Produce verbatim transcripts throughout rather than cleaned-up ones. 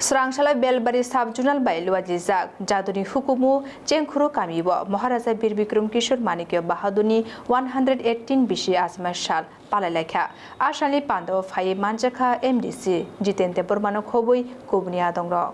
Srangsalai Belbari sub-zonal bai luajijak Jaduni hukumu Chengkhuru kamio Maharaja Bir Bikram Kishore Manikya Bahadurni one hundred eighteen bisi achima sal palailaikha. A salni pandao phaiwi manjakha M D C Jiten Debbarmano khobwi kubuni adongrok.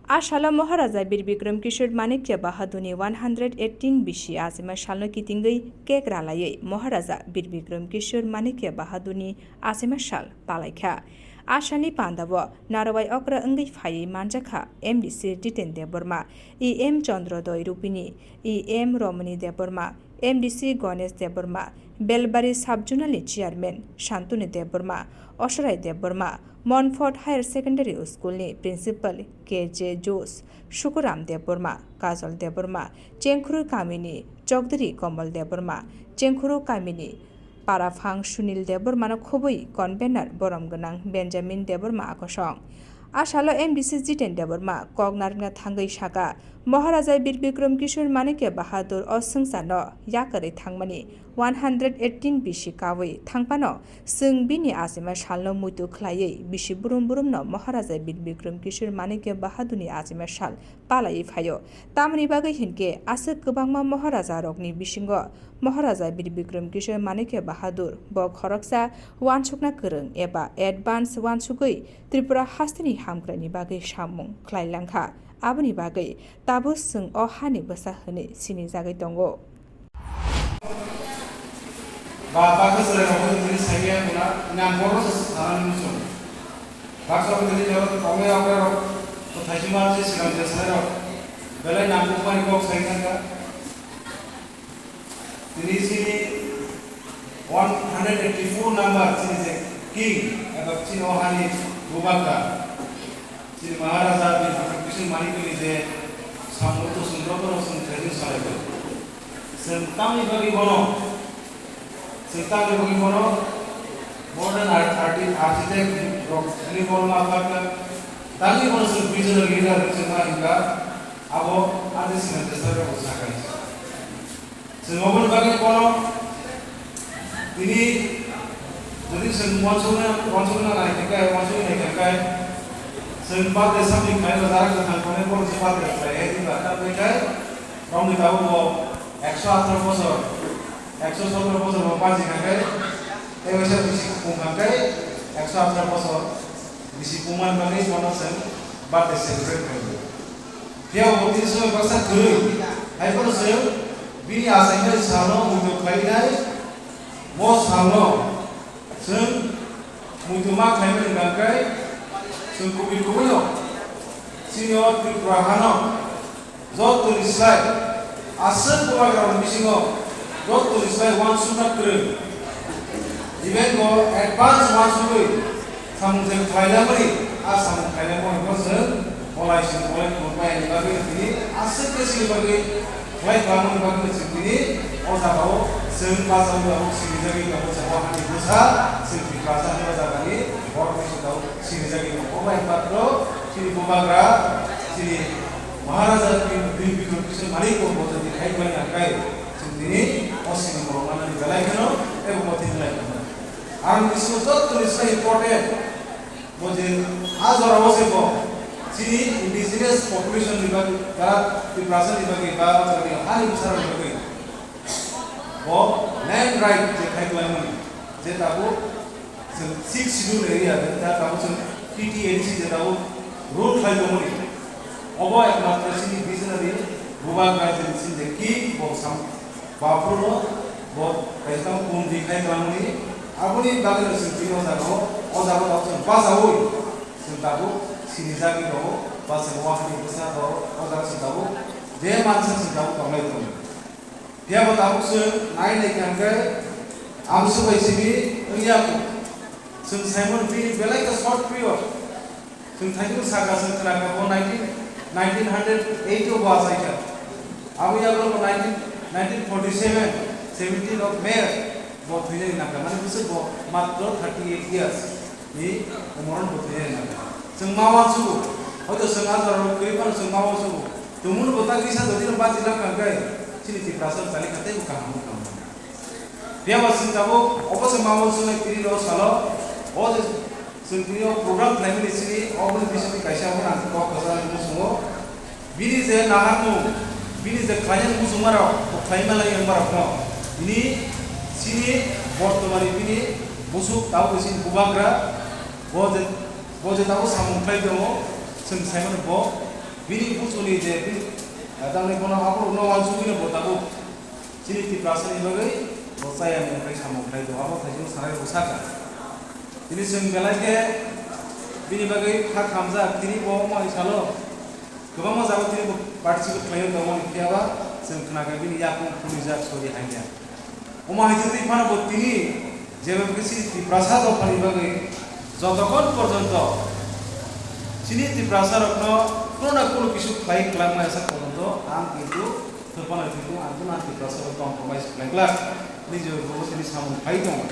A salo Maharaja Bir Bikram Kishore Manikya Bahadurni one hundred eighteen bisi achima salno kitingwi cake ralaiwi Maharaja Bir Bikram Kishore Manikya Bahadurni achima sal palaikha. A salni pandao narwai okra wngwi phaiwi manjakha M D C Jiten Debbarma, E M Chandrodoi Rupini, E M Romani Debbarma, M D C Ganesh Debbarma, Belbari sub-zonal ni chairman Shantuni Debbarma, Osrai Debbarma, Monfort Higher Secondary School ni principal K J Josh, Sukuram Debbarma, Kajol Debbarma, Chengkhuru kamini Chowdhury Komol Debbarma, Chengkhuru kamini Paraphang Sunil Debbarmano khobwi convener borom gwnang Benjamin Debbarma akosong. A salo M D C Jiten Debbarma kok narwkna thangwi saka, Maharaja Bir Bikram Kishore Manikya Bahadur o swngcharno yakarwi thangmani one hundred eighteen bisi kawi thangphano chwng bini achima salno muitu khlaiwi bisi brum brumno Maharaja Bir Bikram Kishore Manikya Bahadurni achima sal palaiwi phaio. Tamoni bagwi hinkhe aswk kwbangma Maharajarokni bisingo Maharaja Bir Bikram Kishore Manikya Bahadur bo khoroksa uansukna kwrwng eba advance uansugwi Tripura hasteni hamkraini bagwi samung khlai langkha. Aboni bagwi tabuk chwng o hani bwsa hwnwi sinijagwi tongo. Ba baksa chwrairok hwnwi tini saiya bwla nang borokno se sanani muchung. Baksa tini jora tongnai rok rok kwthai sima se swkang je sanai rok belai nang bukmani kok sai thangkha. Tini chini one hundred eighty-four number chini je king eba chini o hani bubagra chini Maharaja Birbikramakishu Manikya ni je samung kusung joto no chwng thaichung salai bo. Chwng tamni bagwi bono, chwng tamni bagwi bono more than thirty architect rok ni bono ma pharkha. Tamni bono chwng visionary leader chwng ma hinkha abo ani chwng je sai rok sakai. Chwng oboni bagwi bono tini jodi chwng uansukna, uansukna nai khe kai, uansukna nai khe kai, chwng birthday something khlai rw jara kwthang tongnai borok se birthday khlai hai, tini ba ta kai kai, romni tabuk bo ekso atharo bosor, ekso sotoro bosor bo panji kha kai, tei waisa bisi kupung kha kai, ekso atharo bosor bisi pungmani bagwi bono chwng birthday celebrate khlai. Phiya bo tini soi baksa kwrwi, hai phano chwng bini achaimani salno muitu khlainai, bo salno chwng muitu ma khlaimani hwnkha khe chwng kubui kubuino chini o Tripura hano jotoni slai aswk bubagrani bisingo jotoni slai uansukna kwrwi. Even bo advance uansugwi samung je khlainamani, a samung khlainamani bo chwng bolai sing bolai khulumnai ni bagwi tini aswk khe chini bagwi khlai klamani bagwi chwng tini o jagao chwng bachaui tabuk sinijagwi tongo, chwng o hani bwsa chwng Tiprasa hwnba jagani borok ni saka o sinijagwi tongo. Obo ekmatro chini bubagra chini Maharaja Bikram Kishore Manik bo jodi hai bai nangkai. Chwng tini o sini borok manani belai kheno tei bo thik lai kheno. Ang bisingo joto ni slai important bo je a jora o se bo chini indigenous population ni bagwi ba Tiprasa ni bagwi ba jani hani bwsa ni bagwi bo land right je khai lai mani je tabuk Chwng sixth schedule area, da tabuk chwng T T A D C je tabuk rule khlai tongmani. Obo ekmatro chini visionary bubagra je chini je king bo sam baphuru bo kaisa pumdi khai twlangmani. Aboni bagwi no chwng tini o jaga o, o jaga o tabuk chwng bachaui chwng tabuk sinijagwi tongo, ba chwng o hani bwsa tongo, o jaga chwng tabuk je mansa chwng tabuk tonglai tongo. Phiya bo tabuk chwng nai nai kha hwnkhe amswk bai simi wngya kho. Chwng saimano bini belai khe short period. Chwng thaichung saka chwng khna kha bo nineteen, nineteen hundred eight o bo achai kha. Abo yagulo bo nineteen, nineteen forty seven, seventeen of May bo thwinani nang kha. Mane bwswk bo matro thirty eight years. Ni umorno bo thwinai nang. Chwng ma uansugo. Hoito chwng a jorao kwrwi phano chwng ma uansugo. Tumungno bo ta kisa jodi no bachi lang kha khe chini Tiprasa chali kha teibo kaham wng tong. Phiya ba chwng tabuk obo se ma uansugnai piri no salo. O je chwng piri o program khlaimani chini oboni bisingtwi kaisa Bini je naharmung, bini je khlainani muchungmarok, bo khlaima lai wngmarokno, bini chini bortomani bini busuk tabuk chini bubagra, bo je, bo je tabuk samung khlai tongo, chwng saimano bo, bini buchuni je, bini, ah, tamni bono aborokno uansugwino bo tabuk chini Tiprasani bagwi bo chayani wngwi samung khlai tongo, abo thaichung sanai bo sakha. Tini chwng belai khe bini bagwi kha khamjak, tini bo omo hai salo. Kwbangma jagao tini bo participate khlaiwi tongmani, phiyaba chwng khna khe bini yakung phunijak sori haiya. Omo hai twi phano bo tini jeba khe chini Tiprasa dophani bagwi jotokhon porjonto chini Tiprasa rokno kuno na kuno kisu khlai kwlangma esa porjonto ang kintu thwpano kintu ang kuno Tiprasa rok compromise khlai glak ni je bo tini samung khai tongo.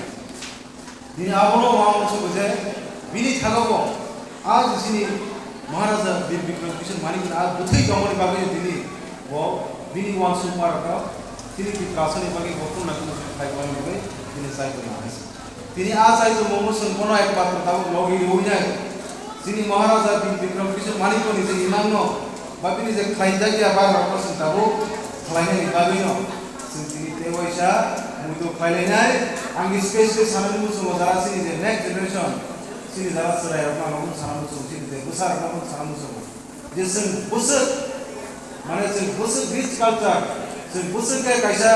Bini abono wng muchungo je bini thago bo a je chini Maharaja Bir Bikram Kishore Manik ni a bwthwi tongmani bagwi bini bo bini uansukmarokno chini Tiprasani bagwi bo kunna kunna khlai tongmani bagwi bini chai tongma hai se. Tini a chai tongmungno chwng bono ekmatro tabuk logi rwinai. Chini Maharaja Bir Bikram Kishore Manikni je imangno ba bini je khlaijak ya bai rokno chwng tabuk khlainani bagwino chwng tini tei waisa muitu khlailainai. Ang specially sanani muchungo jara chini je next generation, chini jara chwrairokno ang sanani muchungo, chini je bwsarokno ang sanani muchungo je chwng bwswk, mane chwng bwswk rich culture, chwng bwswk khe kaisa,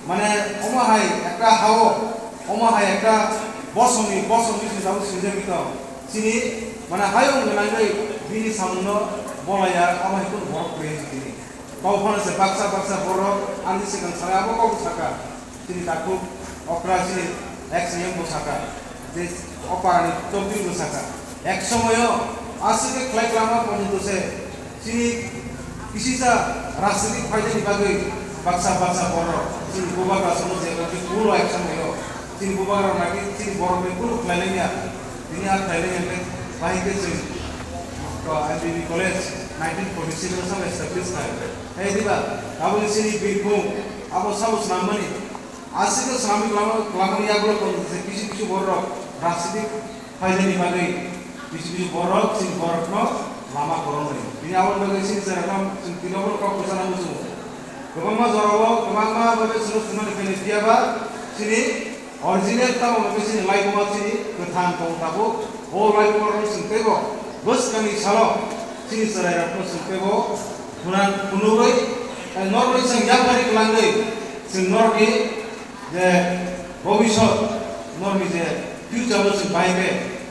mane omo hai ekta hao, omo hai ekta bosongni, bosongni swijak swijagwi tong. Chini, mane, hayung gwnangwi bini samungno bolaiya, abo hai kunu borok kwrwi tini. Kok phano se baksa baksa borok ani swkang saka, abo kok saka. Chini takhuk okra chini ex M bo saka, je oparani topri bo saka. Ek somoyo aswk khe khlai kwlangma porjonto se chini kisisa rajnitik phaidani bagwi baksa baksa borok chini bubagra somo je bagwi kulo ek somoyo chini bubagra naki chini borok bai kulu khlai laiya. Tini a khlai laiya khe bahai khe chwng to M B B college nineteen forty six o sabo establish khai. Hai diba, tabuk chini Birbhum abo sabo swnammani. Aswk swlamwi kwlangma, kwlangmani yagulo tong je kisu kisu borok rajnitik phaidani bagwi kisu kisu borok chini borokno lama koronwi. Bini aboni bagwi chini chwrairokno chwng tini obono kok kwchana muchungo. Kwbangma jorao kwbangma bagwi chwngno swngmani khaini phiyaba chini original tamo bagwi chini laibuma chini kwthang tong tabuk. O laibumarokno chwng teibo bwskangni salo chini chwrairokno chwng teibo phunan phunugwi, tei norokni chwng yapharwi kwlangwi chwng norokni je bobisot, norokni je future no chwng bahai khe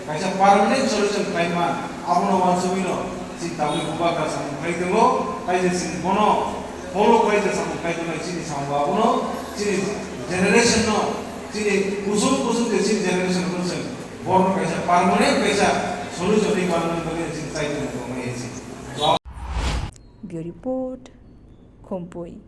kaisa permanent solution khlai man, abono uansugwino chini tabukni bubagra samung khlai tongo, tei je chwng bono follow khlai je samung khlai tongnai chini samung abono chini generation no, chini kusum kusum je chini generation no chwng borokno kaisa permanent kaisa solution ni manna bagwi chwng chai tongo tongnai hai se. Bureau Report, Khumpui.